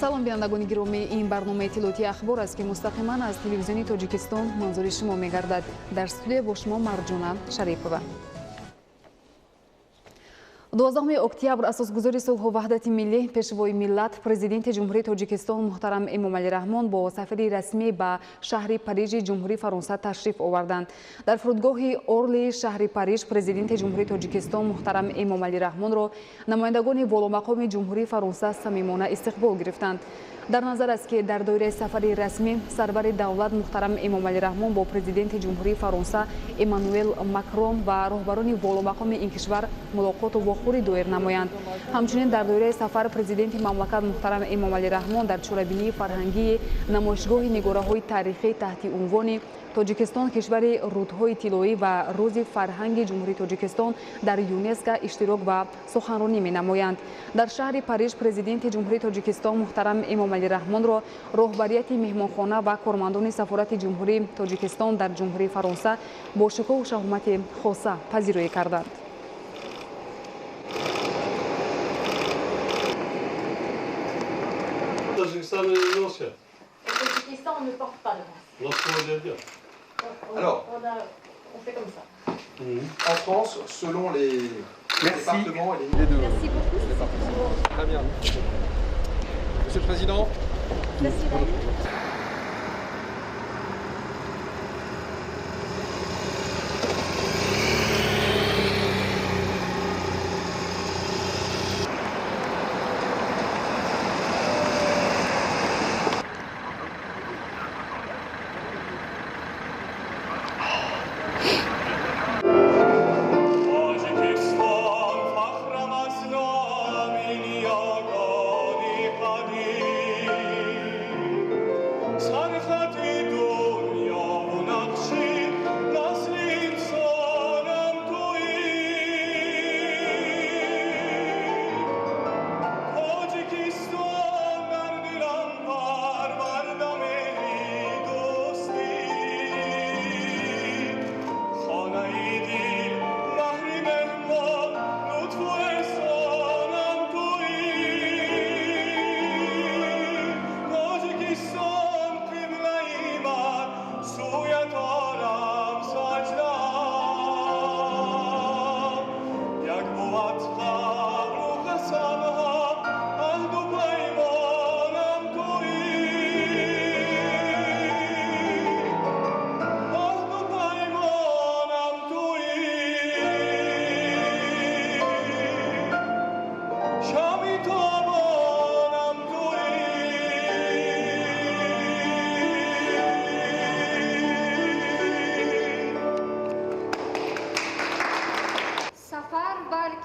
Салом, бинандагони гиромӣ, ин барномаи иттилоотии ахбор аст, ки мустақиман аз телевизиони Тоҷикистон манзури шумо мегардад. Дар студия бо шумо Марҷуна Шарипова. 12 октябр асосгузори сулҳу ваҳдати миллӣ, пешвои миллат, президенти Ҷумҳурии Тоҷикистон муҳтарам Эмомалӣ Раҳмон бо сафари расмӣ ба шаҳри Парижи Ҷумҳурии Фаронса ташриф оварданд. Дар фурудгоҳи Орли шаҳри Париж президенти Ҷумҳурии Тоҷикистон муҳтарам Эмомалӣ Раҳмонро намояндагони воломақоми Ҷумҳурии Фаронса самимона истиқбол гирифтанд. Дар назар аст, ки дар доираи сафари расмӣ сарвари давлат муҳтарам Эмомалӣ Раҳмон бо президенти Ҷумҳурии Фаронса Эммануэл Макрон ва роҳбарони воломақоми ин кишвар мулоқоту вохӯрӣ доир намоянд. Ҳамчунин дар доираи сафар президенти мамлакат муҳтарам Эмомалӣ Раҳмон дар чорабинии фарҳангии намоишгоҳи нигораҳои таърихӣ таҳти унвони Тоҷикистон кишвари рӯдҳои тиллоӣ ва рӯзи фарҳанги Ҷумҳурии Тоҷикистон дар ЮНЕСКО иштирок ва суханронӣ менамоянд. Дар шаҳри Париж президенти Ҷумҳурии Тоҷикистон муҳтарам Эмомалӣ Раҳмонро роҳбарияти меҳмонхона ва кормандони сафорати Ҷумҳурии Тоҷикистон дар Ҷумҳурии Фаронса бо шукӯҳу шаҳомати хоса пазироӣ карданд. Alors, on fait comme ça. En France, selon les départements et les deux. Merci beaucoup. Très bien. Monsieur le Président. Merci.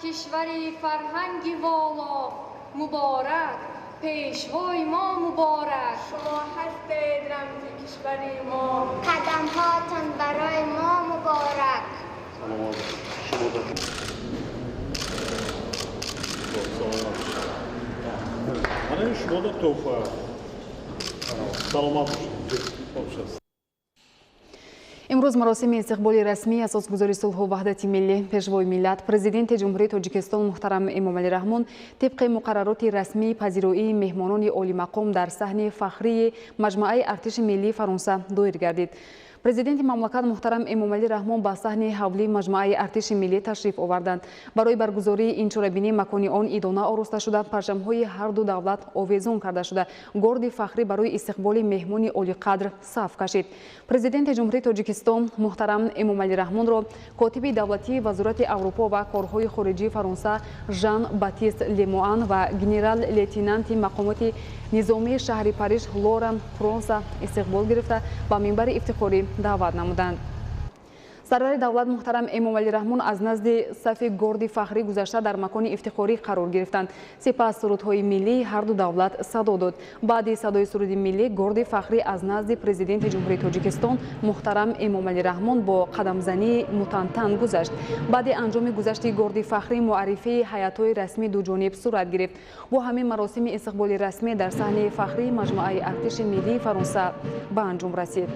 Кишвари фарҳанги воло муборак, пешвои мо муборак. Шумо ҳастед рамзи кишвари мо, қадамҳоятон барои мо муборак. Шумо туҳфа. Саломат бошед. Имрӯз маросими истиқболи расмии асосгузори сулҳу ваҳдати миллӣ, пешвои миллат, президенти Ҷумҳурии Тоҷикистон муҳтарам Эмомалӣ Раҳмон тибқи муқаррароти расмии пазироии меҳмонони олимақом дар саҳни фахрии маҷмӯаи артиши миллии Фаронса доир гардид. Президенти мамлакат муҳтарам Эмомалӣ Раҳмон ба саҳни ҳавлии маҷмӯаи артиши миллӣ ташриф оварданд. Барои баргузории ин чорабинӣ макони он идона ороста шуда, парчамҳои ҳарду давлат овезон карда шуда, горди фахрӣ барои истиқболи меҳмони олиқадр саф кашид. Президенти Ҷумҳурии Тоҷикистон муҳтарам Эмомалӣ Раҳмонро котиби давлатии Вазорати Аврупо ва корҳои хориҷии Фаронса Жан Батист Лемуан ва генерал-лейтенанти мақомоти низомии шаҳри Париж Лоран Фронса истиқбол гирифта ба минбари ифтихорӣ даъват намуданд. Сарвари давлат муҳтарам Эмомалӣ Раҳмон аз назди сафи горди фахрӣ гузашта дар макони ифтихорӣ қарор гирифтанд. Сипас сурудҳои миллии ҳарду давлат садо дод. Баъди садои суруди миллӣ горди фахрӣ аз назди президенти Ҷумҳурии Тоҷикистон муҳтарам Эмомалӣ Раҳмон бо қадамзании мутантан гузашт. Баъди анҷоми гузашти горди фахрӣ муаррифии ҳайатҳои расмии дуҷониб сурат гирифт. Бо ҳамин маросими истиқболи расмӣ дар саҳни фахрии маҷмӯаи артиши миллии Фаронса ба анҷом расид.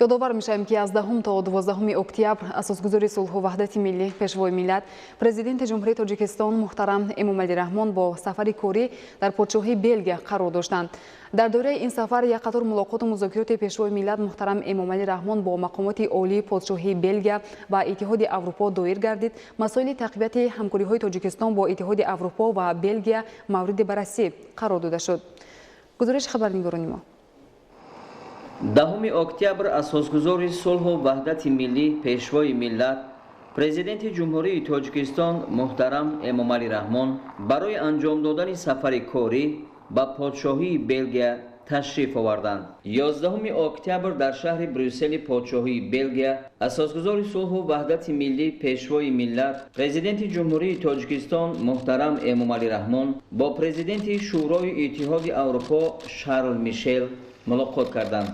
Ёдовар мешавем, ки аз 10 то 12 октябр асосгузори сулҳу ваҳдати миллӣ, Пешвои миллат, Президенти Ҷумҳурии Тоҷикистон муҳтарам Эмомалӣ Раҳмон бо сафари корӣ дар подшоҳии Белгия қарор доштанд. Дар доираи ин сафар як қатор мулоқоту музокироти Пешвои миллат муҳтарам Эмомалӣ Раҳмон бо мақомоти олии подшоҳии Белгия ва Иттиҳоди Аврупо доир гардид. Масоили тақвияти ҳамкориҳои Тоҷикистон бо Иттиҳоди Аврупо ва Белгия мавриди баррасӣ қарор дода шуд. Гузориши хабарнигорони мо. 10 октябр асосгузори сулҳу ваҳдати миллӣ, Пешвои миллат, Президенти Ҷумҳурии Тоҷикистон муҳтарам Эмомалӣ Раҳмон барои анҷом додани сафари корӣ ба подшоҳии Белгия ташриф оварданд. 11 октябр дар шаҳри Брюссели подшоҳии Белгия асосгузори сулҳу ваҳдати миллӣ, Пешвои миллат, Президенти Ҷумҳурии Тоҷикистон муҳтарам Эмомалӣ Раҳмон бо Президенти Шӯрои Иттиҳоди Аврупо Шарл Мишел мулоқот карданд.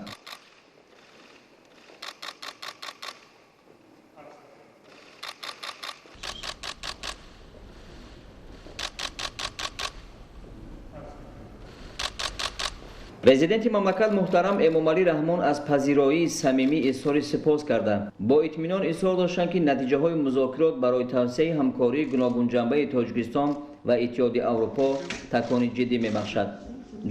Президенти мамлакат муҳтарам Эмомалӣ Раҳмон аз пазироии самимӣ изҳори сипос карда, бо итминон изҳор доштанд, ки натиҷаҳои музокирот барои тавсеаи ҳамкории гуногунҷанбаи Тоҷикистон ва Иттиҳоди Аврупо такони ҷиддӣ мебахшад.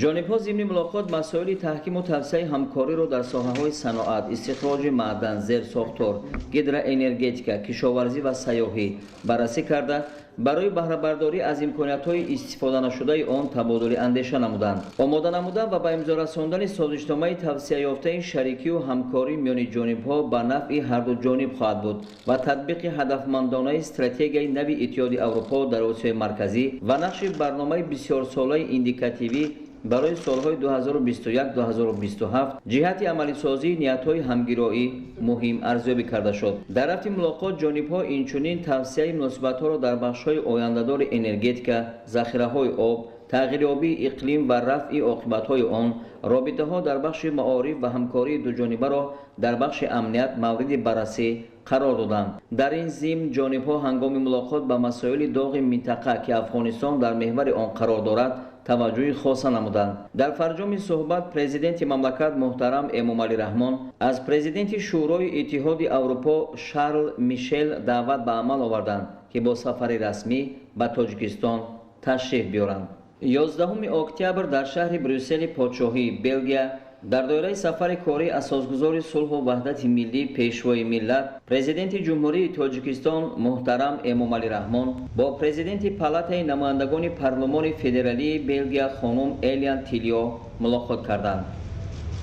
Ҷонибҳо зимни мулоқот масоили таҳкиму тавсеаи ҳамкориро дар соҳаҳои саноат, истихроҷи маъдан, зерсохтор, гидроэнергетика, кишоварзӣ ва сайёҳӣ баррасӣ карда, барои баҳрабардорӣ аз имкониятҳои истифоданашудаи он табодули андеша намуданд. Омода намудан ва ба имзо расондани созишномаи тавсеаёфтаи шарикию ҳамкорӣ миёни ҷонибҳо ба нафъи ҳарду ҷониб хоҳад буд ва татбиқи ҳадафмандонаи стратегияи нави Иттиҳоди Аврупо дар Осиёи Марказӣ ва нақши барномаи бисёрсолаи индикативӣ барои солҳои 2021-2027 ҷиҳати амалисозии ниятҳои ҳамгироӣ муҳим арзёбӣ карда шуд. Дар рафти мулоқот ҷонибҳо инчунин тавсеаи муносибатҳоро дар бахшҳои ояндадори энергетика, захираҳои об, тағйирёбии иқлим ва рафъи оқибатҳои он, робитаҳо дар бахши маориф ва ҳамкории дуҷонибаро дар бахши амният мавриди баррасӣ қарор доданд. Дар ин зимн ҷонибҳо ҳангоми мулоқот ба масоили доғи минтақа, ки Афғонистон дар меҳвари он қарор дорад, таваҷҷӯҳи хоса намуданд. Дар фарҷоми суҳбат Президенти мамлакат муҳтарам Эмомалӣ Раҳмон аз Президенти Шӯрои Иттиҳоди Аврупо Шарл Мишел даъват ба амал оварданд, ки бо сафари расмӣ ба Тоҷикистон ташриф биёранд. 11 октябр дар шаҳри Брюссели подшоҳии Белгия дар доираи сафари корӣ асосгузори сулҳу ваҳдати миллӣ, Пешвои миллат, Президенти Ҷумҳурии Тоҷикистон муҳтарам Эмомалӣ Раҳмон бо Президенти Палатаи намояндагони Парлумони Федералии Белгия хонум Элиан Тилио мулоқот карданд.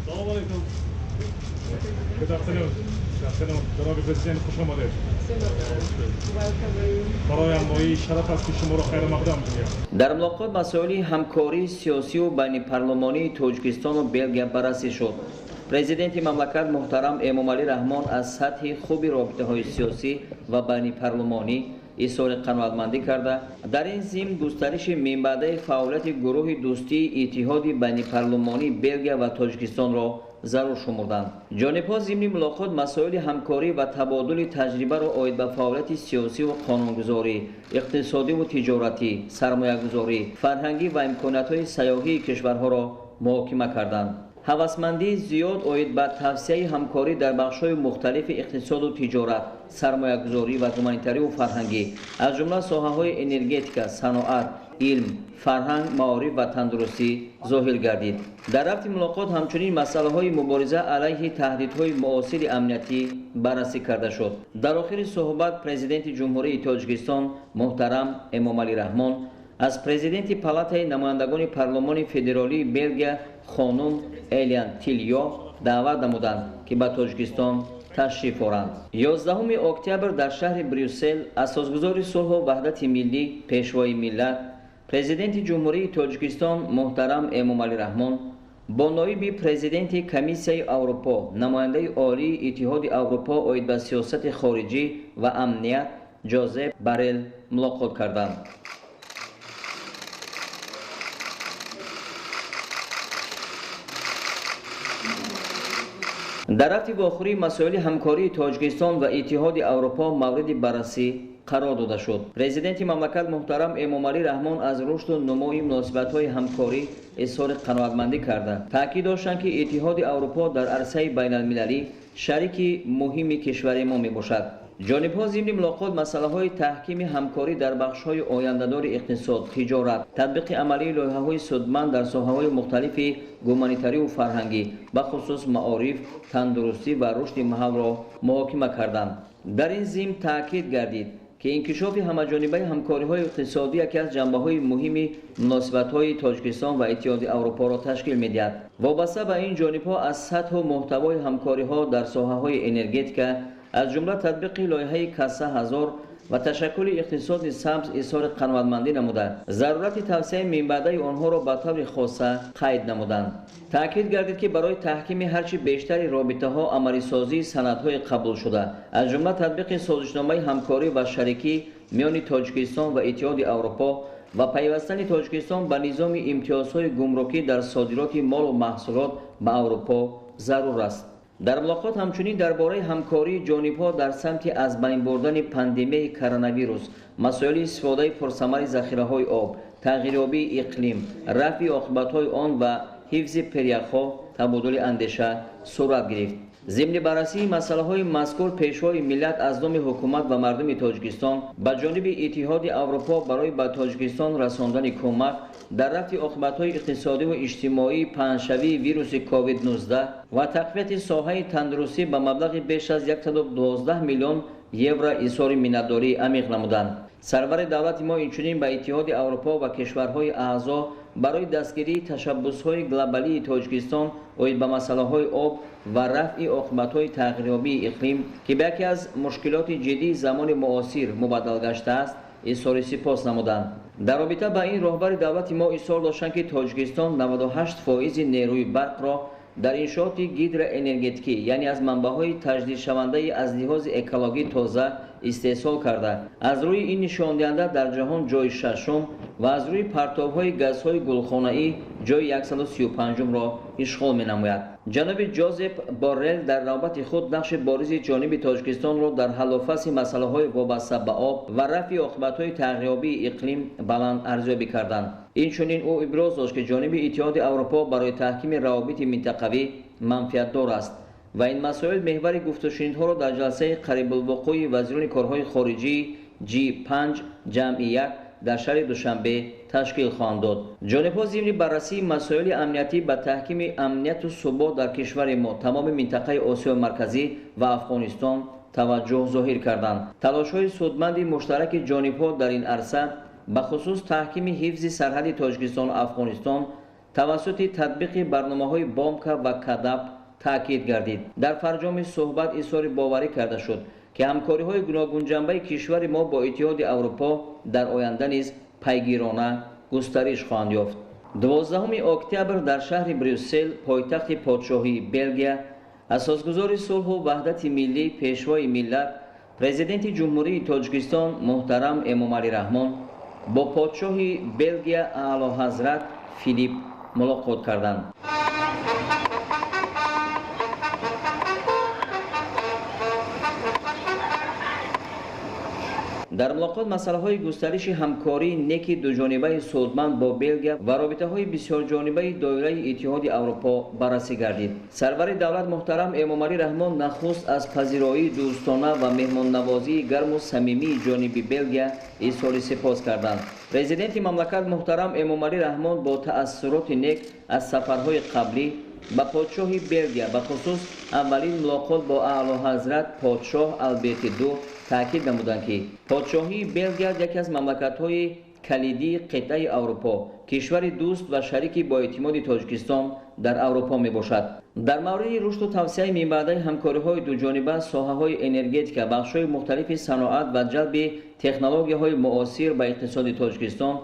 Салом алейкум. Good afternoon. Good afternoon. Ҷаноби президент, хуш омадед. Бароям мои шараф аст, ки шуморо хайрмақдам гӯям. Дар мулоқот масоили ҳамкории сиёсию байнипарлумонии Тоҷикистону Белгия баррасӣ шуд. Президенти мамлакат муҳтарам Эмомалӣ Раҳмон аз сатҳи хуби робитаҳои сиёсӣ ва байнипарлумонӣ изҳори қаноатмандӣ карда, дар ин зимн густариши минбаъдаи фаъолияти гурӯҳи дӯстии Иттиҳоди байнипарлумонии Белгия ва Тоҷикистонро зарур шумурданд. Ҷонибҳо зимни мулоқот масоили ҳамкорӣ ва табодули таҷрибаро оид ба фаъолияти сиёсиву қонунгузорӣ, иқтисодиву тиҷоратӣ, сармоягузорӣ, фарҳангӣ ва имкониятҳои сайёҳии кишварҳоро муҳокима карданд. Ҳавасмандии зиёд оид ба тавсеаи ҳамкорӣ дар бахшҳои мухталифи иқтисоду тиҷорат, сармоягузорӣ ва гуманитариву фарҳангӣ, аз ҷумла соҳаҳои энергетика, саноат, илм, фарҳанг, маориф ва тандурустӣ зоҳир гардид. Дар рафти мулоқот ҳамчунин масъалаҳои мубориза алайҳи таҳдидҳои муосири амниятӣ баррасӣ карда шуд. Дар охири суҳбат Президенти Ҷумҳурии Тоҷикистон муҳтарам Эмомалӣ Раҳмон аз Президенти Палатаи намояндагони Парлумони Федералии Белгия хонум Элиан Тилио даъват намуданд, ки ба Тоҷикистон ташриф оранд. 11 октябр дар шаҳри Брюссел асосгузори сулҳу ваҳдати миллӣ, Пешвои миллат, Президенти Ҷумҳурии Тоҷикистон муҳтарам Эмомалӣ Раҳмон бо ноиби президенти Комиссияи Аврупо, намояндаи олии Иттиҳоди Аврупо оид ба сиёсати хориҷӣ ва амният Ҷозеп Барел мулоқот карданд. Дар рафти вохӯрӣ масоили ҳамкории Тоҷикистон ва Иттиҳоди Аврупо мавриди баррасӣ қарор дода шуд. Президенти мамлакат муҳтарам Эмомалӣ Раҳмон аз рушду нумӯи муносибатҳои ҳамкорӣ изҳори қаноатмандӣ карда, таъкид доштанд, ки Иттиҳоди Аврупо дар арсаи байналмилалӣ шарики муҳими кишвари мо мебошад. Ҷонибҳо зимни мулоқот масъалаҳои таҳкими ҳамкорӣ дар бахшҳои ояндадори иқтисод, тиҷорат, татбиқи амалии лоиҳаҳои судманд дар соҳаҳои мухталифи гуманитариву фарҳангӣ, бахусус маориф, тандурустӣ ва рушди маҳалро муҳокима карданд. Дар ин зимн таъкид гардид, ки инкишофи ҳамаҷонибаи ҳамкориҳои иқтисодӣ яке аз ҷанбаҳои муҳими муносибатҳои Тоҷикистон ва Иттиҳоди Аврупоро ташкил медиҳад. Вобаста ба ин ҷонибҳо аз сатҳу муҳтавои ҳамкориҳо дар соҳаҳои энергетика, аз ҷумла татбиқи лоиҳаи Касса 1000 ва ташаккули иқтисоди сабз изҳори қаноатмандӣ намуда, зарурати тавсеаи минбаъдаи онҳоро ба таври хоса қайд намуданд. Таъкид гардид, ки барои таҳкими ҳарчи бештари робитаҳо амалисозии санадҳои қабулшуда, аз ҷумла татбиқи созишномаи ҳамкорӣ ва шарикӣ миёни Тоҷикистон ва Иттиҳоди Аврупо ва пайвастани Тоҷикистон ба низоми имтиёзҳои гумрукӣ дар содироти молу маҳсулот ба Аврупо зарур аст. Дар мулоқот ҳамчунин дар бораи ҳамкории ҷонибҳо дар самти аз байн бурдани пандемияи коронавирус, масоили истифодаи пурсамари захираҳои об, тағйирёбии иқлим, рафъи оқибатҳои он ва ҳифзи пиряхҳо табодули андеша сурат гирифт. Зимни баррасии масъалаҳои мазкур Пешвои миллат аз номи ҳукумат ва мардуми Тоҷикистон ба ҷониби Иттиҳоди Аврупо барои ба Тоҷикистон расондани кӯмак дар рафти оқибатҳои иқтисодиву иҷтимоии паҳншавии вируси COVID-19 ва тақвияти соҳаи тандурустӣ ба маблағи беш аз 112 миллион евро изҳори миннатдории амиқ намуданд. Сарвари давлати мо инчунин ба Иттиҳоди Аврупо ва кишварҳои аъзо барои дастгирии ташаббусҳои глобалии Тоҷикистон оид ба масъалаҳои об ва рафъи оқибатҳои тағйирёбии иқлим, ки ба яке аз мушкилоти ҷиддии замони муосир мубаддал гаштааст, изҳори сипос намуданд. Дар робита ба ин роҳбари давлати мо изҳор доштанд, ки Тоҷикистон 98% нерӯи барқро дар иншооти гидроэнергетикӣ, яъне аз манбаъҳои таҷдидшавандаи аз лиҳози экологӣ тоза истеҳсол карда, аз рӯи ин нишондиҳанда дар ҷаҳон ҷойи шашум ва аз рӯи партовҳои газҳои гулхонаӣ ҷойи 135-умро ишғол менамояд. Ҷаноби Ҷозеп Боррел дар навбати худ нақши боризи ҷониби Тоҷикистонро дар ҳаллу фасли масъалаҳои вобаста ба об ва рафъи оқибатҳои тағйирёбии иқлим баланд арзёбӣ карданд. Инчунин ӯ иброз дошт, ки ҷониби Иттиҳоди Аврупо барои таҳкими равобити минтақавӣ манфиатдор аст ва ин масоил меҳвари гуфтушунидҳоро дар ҷаласаи қарибулвуқӯи вазирони корҳои хориҷии G5 ҷамъи 1 дар шаҳри Душанбе ташкил хоҳанд дод. Ҷонибҳо зимни баррасии масоили амниятӣ ба таҳкими амнияту субот дар кишвари мо, тамоми минтақаи Осиёи Марказӣ ва Афғонистон таваҷҷӯҳ зоҳир карданд. Талошҳои судманди муштараки ҷонибҳо дар ин арса, бахусус таҳкими ҳифзи сарҳади Тоҷикистону Афғонистон тавассути татбиқи барномаҳои Бомка ва Кадаб таъкид гардид. Дар фарҷоми суҳбат изҳори боварӣ карда шуд, ки ҳамкориҳои гуногунҷанбаи кишвари мо бо Иттиҳоди Аврупо дар оянда низ пайгирона густариш хоҳанд ёфт. 12 октябр дар шаҳри Брюссел, пойтахти подшоҳии Белгия, асосгузори сулҳу ваҳдати миллӣ, Пешвои миллат, Президенти Ҷумҳурии Тоҷикистон муҳтарам Эмомалӣ Раҳмон бо подшоҳи Белгия Аълоҳазрат Филипп мулоқот карданд. Дар мулоқот масъалаҳои густариши ҳамкории неки дуҷонибаи судманд бо Белгия ва робитаҳои бисёрҷонибаи доираи Иттиҳоди Аврупо баррасӣ гардид. Сарвари давлат муҳтарам Эмомалӣ Раҳмон нахуст аз пазироии дӯстона ва меҳмоннавозии гарму самимии ҷониби Белгия изҳори сипос карданд. Президенти мамлакат муҳтарам Эмомалӣ Раҳмон бо таассуроти нек аз сафарҳои қаблӣ ба подшоҳи Белгия, бахусус аввалин мулоқот бо Аълоҳазрат подшоҳ Алберти II таъкид намуданд, ки подшоҳии Белгия яке аз мамлакатҳои калидии қитъаи Аврупо, кишвари дӯст ва шарики боэътимоди Тоҷикистон дар Аврупо мебошад. Дар мавриди рушду тавсеаи минбаъдаи ҳамкориҳои дуҷониба, соҳаҳои энергетика, бахшҳои мухталифи саноат ва ҷалби технологияҳои муосир ба иқтисоди Тоҷикистон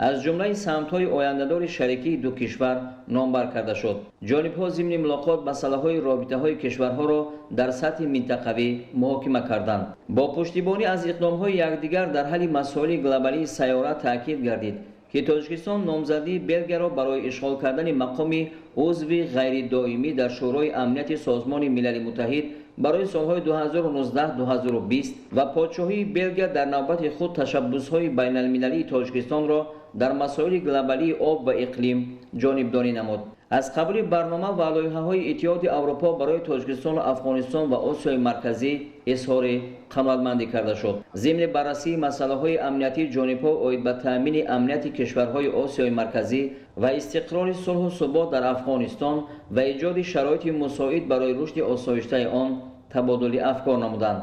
аз ҷумлаи самтҳои ояндадори шарикии ду кишвар номбар карда шуд. Ҷонибҳо зимни мулоқот масъалаҳои робитаҳои кишварҳоро дар сатҳи минтақавӣ муҳокима карданд. Бо пуштибонӣ аз иқдомҳои якдигар дар ҳалли масоили глобалии сайёра таъкид гардид, ки Тоҷикистон номзадии Белгияро барои ишғол кардани мақоми узви ғайридоимӣ дар Шӯрои Амнияти Созмони Милали Муттаҳид барои солҳои 2019-2020 ва подшоҳии Белгия дар навбати худ ташаббусҳои байналмилалии Тоҷикистонро дар масоили глобалии об ва иқлим ҷонибдорӣ намуд. Аз қабули барнома ва лоиҳаҳои Иттиҳоди Аврупо барои Тоҷикистону Афғонистон ва Осиёи Марказӣ изҳори қаноатмандӣ карда шуд. Зимни баррасии масъалаҳои амниятии ҷонибҳо оид ба таъмини амнияти кишварҳои Осиёи Марказӣ ва истиқрори сулҳу субот дар Афғонистон ва эҷоди шароити мусоид барои рушди осоиштаи он табодули афкор намуданд.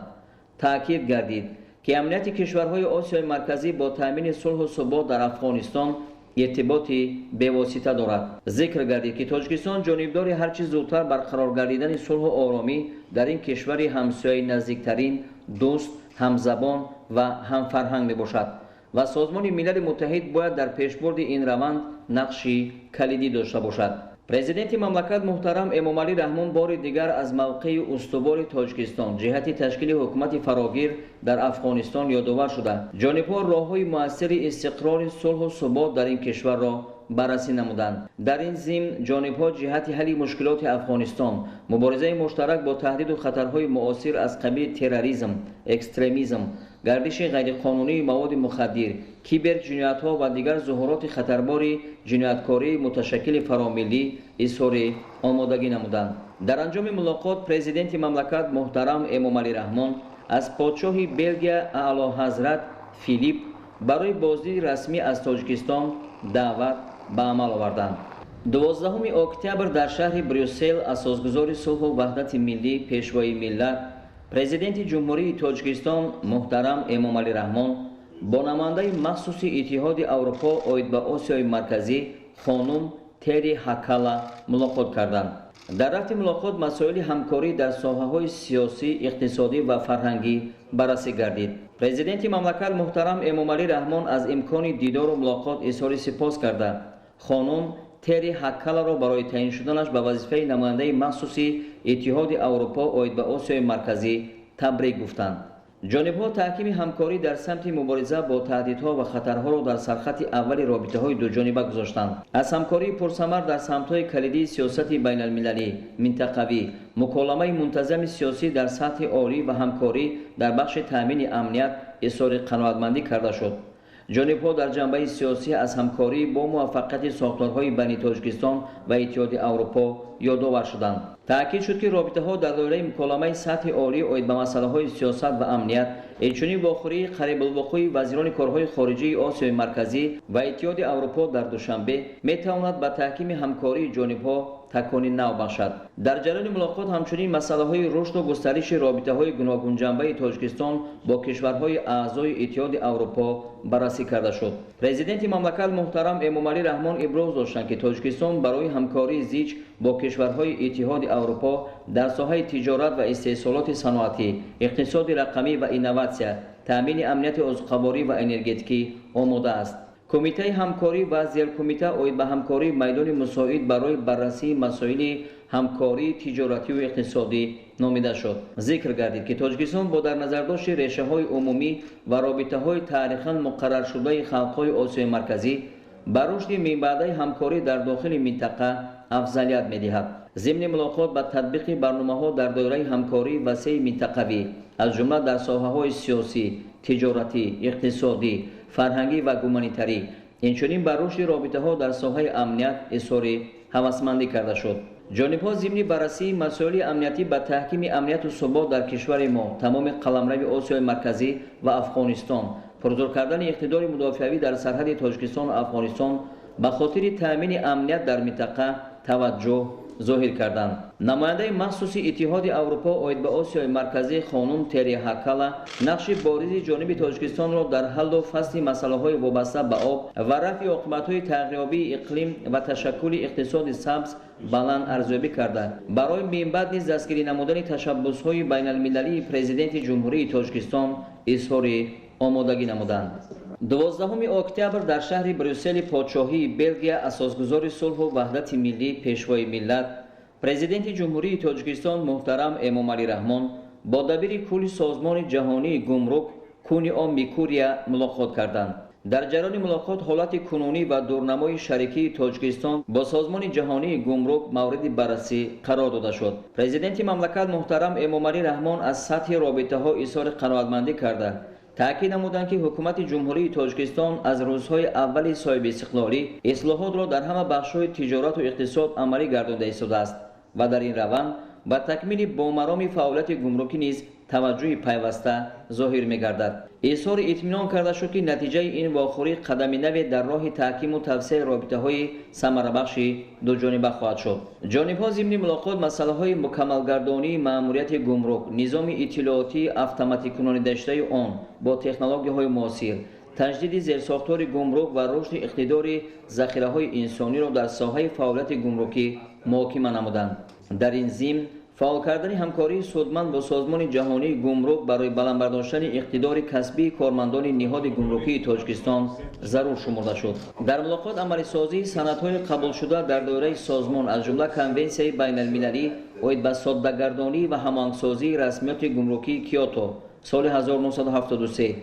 Таъкид гардид, ки амнияти кишварҳои Осиёи Марказӣ бо таъмини сулҳу субот дар Афғонистон иртиботи бевосита дорад. Зикр гардид, ки Тоҷикистон ҷонибдори ҳарчи зудтар барқарор гардидани сулҳу оромӣ дар ин кишвари ҳамсояи наздиктарин, дӯст, ҳамзабон ва ҳамфарҳанг мебошад ва Созмони Милали Муттаҳид бояд дар пешбурди ин раванд нақши калидӣ дошта бошад. Президенти мамлакат муҳтарам Эмомалӣ Раҳмон бори дигар аз мавқеи устувори Тоҷикистон ҷиҳати ташкили ҳукумати фарогир дар Афғонистон ёдовар шуда, ҷонибҳо роҳҳои муассири истиқрори сулҳу субот дар ин кишварро баррасӣ намуданд. Дар ин зимн ҷонибҳо ҷиҳати ҳалли мушкилоти Афғонистон, муборизаи муштарак бо таҳдиду хатарҳои муосир аз қабили терроризм, экстремизм, гардиши ғайриқонунии маводи мухаддир, киберҷиноятҳо ва дигар зуҳуроти хатарбори ҷинояткории муташаккили фаромиллӣ изҳори омодагӣ намуданд. Дар анҷоми мулоқот президенти мамлакат муҳтарам Эмомалӣ Раҳмон аз подшоҳи Белгия Аълоҳазрат Филипп барои боздиди расмӣ аз Тоҷикистон даъват ба амал оварданд. 12 октябр дар шаҳри Брюссел асосгузори сулҳу ваҳдати миллӣ, пешвои миллат, президенти Ҷумҳурии Тоҷикистон муҳтарам Эмомалӣ Раҳмон бо намояндаи махсуси Иттиҳоди Аврупо оид ба Осиёи Марказӣ хонум Тери Ҳакала мулоқот карданд. Дар рафти мулоқот масоили ҳамкорӣ дар соҳаҳои сиёсӣ, иқтисодӣ ва фарҳангӣ баррасӣ гардид. Президенти мамлакат муҳтарам Эмомалӣ Раҳмон аз имкони дидору мулоқот изҳори сипос карда, хонум Тери Ҳакаларо барои таъин шуданаш ба вазифаи намояндаи махсуси Иттиҳоди Аврупо оид ба Осиёи Марказӣ табрик гуфтанд. Ҷонибҳо таҳкими ҳамкорӣ дар самти мубориза бо таҳдидҳо ва хатарҳоро дар сархати аввали робитаҳои дуҷониба гузоштанд. Аз ҳамкории пурсамар дар самтҳои калидии сиёсати байналмилалӣ, минтақавӣ, муколамаи мунтазами сиёсӣ дар сатҳи олӣ ва ҳамкорӣ дар бахши таъмини амният изҳори қаноатмандӣ карда шуд. Ҷонибҳо дар ҷанбаи сиёсӣ аз ҳамкорӣ бо муваффақияти сохторҳои байни Тоҷикистон ва Иттиҳоди Аврупо ёдовар шуданд. Таъкид шуд, ки робитаҳо дар доираи муколамаи сатҳи олӣ оид ба масъалаҳои сиёсат ва амният, инчунин вохӯрии қарибулвуқӯи вазирони корҳои хориҷии Осиёи Марказӣ ва Иттиҳоди Аврупо дар Душанбе метавонад ба таҳкими ҳамкории ҷонибҳо такони нав бахшад. Дар ҷараёни мулоқот ҳамчунин масъалаҳои рушду густариши робитаҳои гуногунҷанбаи Тоҷикистон бо кишварҳои аъзои Иттиҳоди Аврупо баррасӣ карда шуд. Президенти мамлакат муҳтарам Эмомалӣ Раҳмон иброз доштанд, ки Тоҷикистон барои ҳамкории зич бо кишварҳои Иттиҳоди Аврупо дар соҳаи тиҷорат ва истеҳсолоти саноатӣ, иқтисоди рақамӣ ва инноватсия, таъмини амнияти озуқаворӣ ва энергетикӣ омода аст. Кумитаи ҳамкорӣ ва зеркумита оид ба ҳамкории майдони мусоид барои баррасии масоили ҳамкории тиҷоративу иқтисодӣ номида шуд. Зикр гардид, ки Тоҷикистон бо дар назардошти решаҳои умумӣ ва робитаҳои таърихан муқарраршудаи халқҳои Осиёи Марказӣ ба рушди минбаъдаи ҳамкорӣ дар дохили минтақа афзалият медиҳад. Зимни мулоқот ба татбиқи барномаҳо дар доираи ҳамкории васеи минтақавӣ, аз ҷумла дар соҳаҳои сиёсӣ, тиҷоратӣ, иқтисодӣ, фарҳангӣ ва гуманитарӣ, инчунин ба рушди робитаҳо дар соҳаи амният изҳори ҳавасмандӣ карда шуд. Ҷонибҳо зимни баррасии масоили амниятӣ ба таҳкими амнияту субот дар кишвари мо, тамоми қаламрави Осиёи Марказӣ ва Афғонистон, пурзур кардани иқтидори мудофиавӣ дар сарҳади Тоҷикистону Афғонистон ба хотири таъмини амният дар минтақа таваҷҷӯҳ зоҳир карданд. Намояндаи махсуси Иттиҳоди Аврупо оид ба Осиёи Марказӣ хонум Тери Ҳакала нақши боризи ҷониби Тоҷикистонро дар ҳаллу фасли масъалаҳои вобаста ба об ва рафъи оқибатҳои тағйирёбии иқлим ва ташаккули иқтисоди сабз баланд арзёбӣ карда, барои минбаъд низ дастгирӣ намудани ташаббусҳои байналмилалии президенти Ҷумҳурии Тоҷикистон изҳори омодагӣ намуданд. 12 октябр дар шаҳри Брюссели подшоҳии Белгия асосгузори сулҳу ваҳдати миллӣ, пешвои миллат, президенти Ҷумҳурии Тоҷикистон муҳтарам Эмомалӣ Раҳмон бо дабири кулли Созмони ҷаҳонии гумрук Кунио Микурия мулоқот карданд. Дар ҷараёни мулоқот ҳолати кунунӣ ва дурнамои шарикии Тоҷикистон бо Созмони ҷаҳонии гумрук мавриди баррасӣ қарор дода шуд. Президенти мамлакат муҳтарам Эмомалӣ Раҳмон аз сатҳи робитаҳо изҳори қаноатмандӣ карда, таъкид намуданд, ки ҳукумати Ҷумҳурии Тоҷикистон аз рӯзҳои аввали соҳибистиқлолӣ ислоҳотро дар ҳама бахшҳои тиҷорату иқтисод амалӣ гардонда истодааст ва дар ин раванд ба такмили бомароми фаъолияти гумрукӣ низ таваҷҷӯҳи пайваста зоҳир мегардад. Изҳори итминон карда шуд, ки натиҷаи ин вохӯрӣ қадами наве дар роҳи таҳкиму тавсеаи робитаҳои самарабахши дуҷониба хоҳад шуд. Ҷонибҳо зимни мулоқот масъалаҳои мукаммалгардонии маъмурияти гумрук, низоми иттилоотии автоматикунонидашудаи он бо технологияҳои муосир, таҷдиди зерсохтори гумрук ва рушди иқтидори захираҳои инсониро дар соҳаи фаъолияти гумрукӣ муҳокима намуданд. Дар ин зимн фаъол кардани ҳамкории судманд бо Созмони ҷаҳонии гумрук барои баланд бардоштани иқтидори касбии кормандони ниҳоди гумрукии Тоҷикистон зарур шумурда шуд. Дар мулоқот амалисозии санадҳои қабулшуда дар доираи созмон, аз ҷумла Конвенсияи байналмилалӣ оид ба соддагардонӣ ва ҳамоҳангсозии расмиёти гумрукии Киото соли 1973,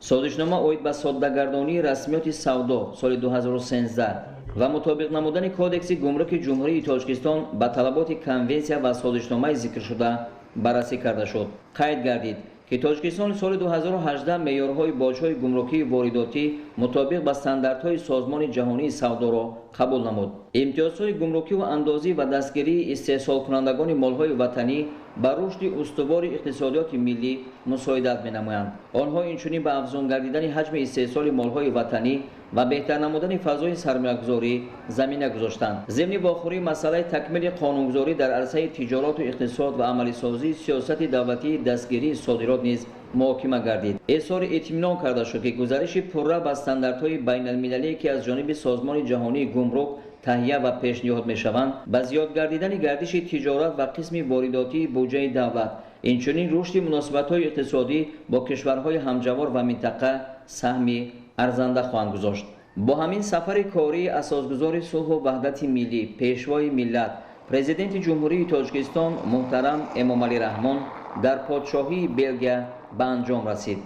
созишнома оид ба соддагардонии расмиёти савдо соли 2013 ва мутобиқ намудани Кодекси гумруки Ҷумҳурии Тоҷикистон ба талаботи конвенсия ва созишномаи зикршуда баррасӣ карда шуд. Қайд гардид, ки Тоҷикистон соли 2018 меъёрҳои боҷҳои гумрукии воридотӣ мутобиқ ба стандартҳои Созмони ҷаҳонии савдоро қабул намуд. Имтиёзҳои гумрукиву андозӣ ва дастгирии истеҳсолкунандагони молҳои ватанӣ ба рушди устувори иқтисодиёти миллӣ мусоидат менамоянд. Онҳо инчунин ба афзун гардидани ҳаҷми истеҳсоли молҳои ватанӣ ва беҳтар намудани фазои сармоягузорӣ замина гузоштанд. Зимни вохӯрӣ масъалаи такмили қонунгузорӣ дар арсаи тиҷорату иқтисод ва амалисозии сиёсати давлатии дастгирии содирот низ муҳокима гардид. Изҳори итминон карда шуд, ки гузариши пурра ба стандартҳои байналмилалие, ки аз ҷониби Созмони ҷаҳонии гумрук таҳия ва пешниҳод мешаванд, ба зиёд гардидани гардиши тиҷорат ва қисми воридотии буҷаи давлат, инчунин рушди муносибатҳои иқтисодӣ бо кишварҳои ҳамҷавор ва минтақа саҳми арзанда хоҳанд гузошт. Бо ҳамин сафари кории асосгузори сулҳу ваҳдати миллӣ, пешвои миллат, Президенти Ҷумҳурии Тоҷикистон муҳтарам Эмомалӣ Раҳмон дар подшоҳии Белгия ба анҷом расид.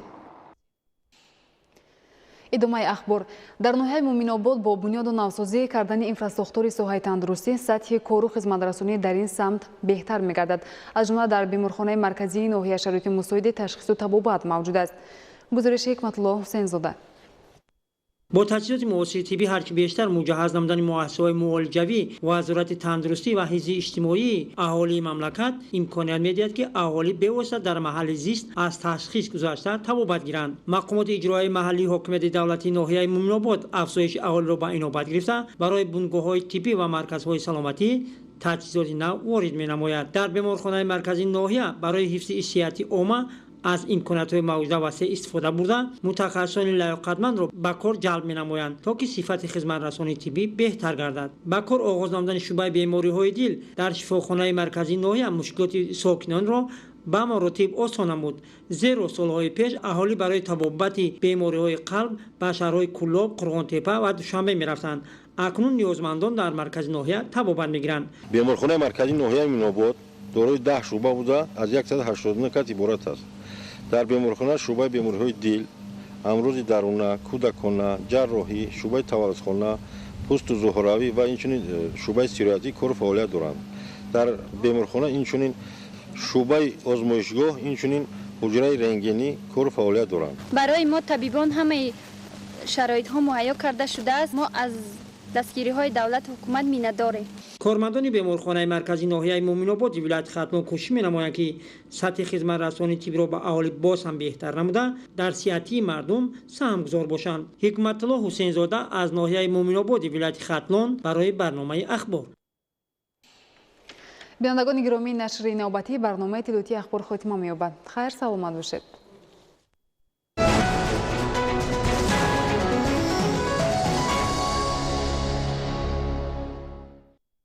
Идомаи ахбор. Дар ноҳияи Муминобод бо бунёду навсозӣ кардани инфрасохтори соҳаи тандурустӣ сатҳи кору хизматрасонӣ дар ин самт беҳтар мегардад. Аз ҷумла дар беморхонаи марказии ноҳия шароити мусоиди ташхису табобат мавҷуд аст. Гузориши Ҳикматулло Ҳусейнзода. Бо таҷҳизоти муосири тиббӣ ҳарчи бештар муҷаҳҳаз намудани муассисаҳои муолиҷавӣ, Вазорати тандурустӣ ва ҳифзи иҷтимоии аҳолии мамлакат имконият медиҳад, ки аҳолӣ бевосита дар маҳалли зист аз ташхис гузашта табобат гиранд. Мақомоти иҷроияи маҳаллии ҳокимияти давлатии ноҳияи Муминобод афзоиши аҳолиро ба инобат гирифта, барои бунгоҳҳои тиббӣ ва марказҳои саломатӣ таҷҳизоти нав ворид менамояд. Дар беморхонаи марказии ноҳия барои ҳифзи сиҳати омма аз имкониятҳои мавҷуда васеъ истифода бурда, мутахассисони лаёқатмандро ба кор ҷалб менамоянд, то ки сифати хизматрасонии тиббӣ беҳтар гардад. Ба кор оғоз намудани шӯъбаи бемориҳои дил дар шифохонаи марказии ноҳия мушкилоти сокинонро ба маротиб осон намуд, зеро солҳои пеш аҳолӣ барои табобати бемориҳои қалб ба шаҳрҳои Кӯлоб, Қурғонтепа ва Душанбе мерафтанд. Акнун ниёзмандон дар маркази ноҳия табобат мегиранд. Беморхонаи марказии ноҳияи Муминобод дорои 10 шӯъба буда, аз 189 кас иборат аст. Дар беморхона шӯъбаи бемориҳои дил, амрози даруна, кӯдакона, ҷарроҳӣ, шӯъбаи таваллудхона, пӯсту зуҳравӣ ва инчунин шӯъбаи сироятӣ кору фаъолият доранд. Дар беморхона инчунин шӯъбаи озмоишгоҳ, инчунин ҳуҷраи рентгенӣ кору фаъолият доранд. Барои мо табибон ҳамаи шароитҳо муҳайё карда шудааст. Мо аз дастгириҳои давлату ҳукумат миннатдорем. Кормандони беморхонаи марказии ноҳияи Муминободи вилояти Хатлон кӯшиш менамоянд, ки сатҳи хизматрасонии тиббиро ба аҳолӣ боз ҳам беҳтар намуда, дар сиҳатии мардум саҳмгузор бошанд. Ҳикматулло Ҳусейнзода аз ноҳияи Муминободи вилояти Хатлон барои барномаи Ахбор. Бинандагони гиромӣ, нашри навбатии барномаи иттилоотии Ахбор хотима меёбад. Хайр, саломат бошед.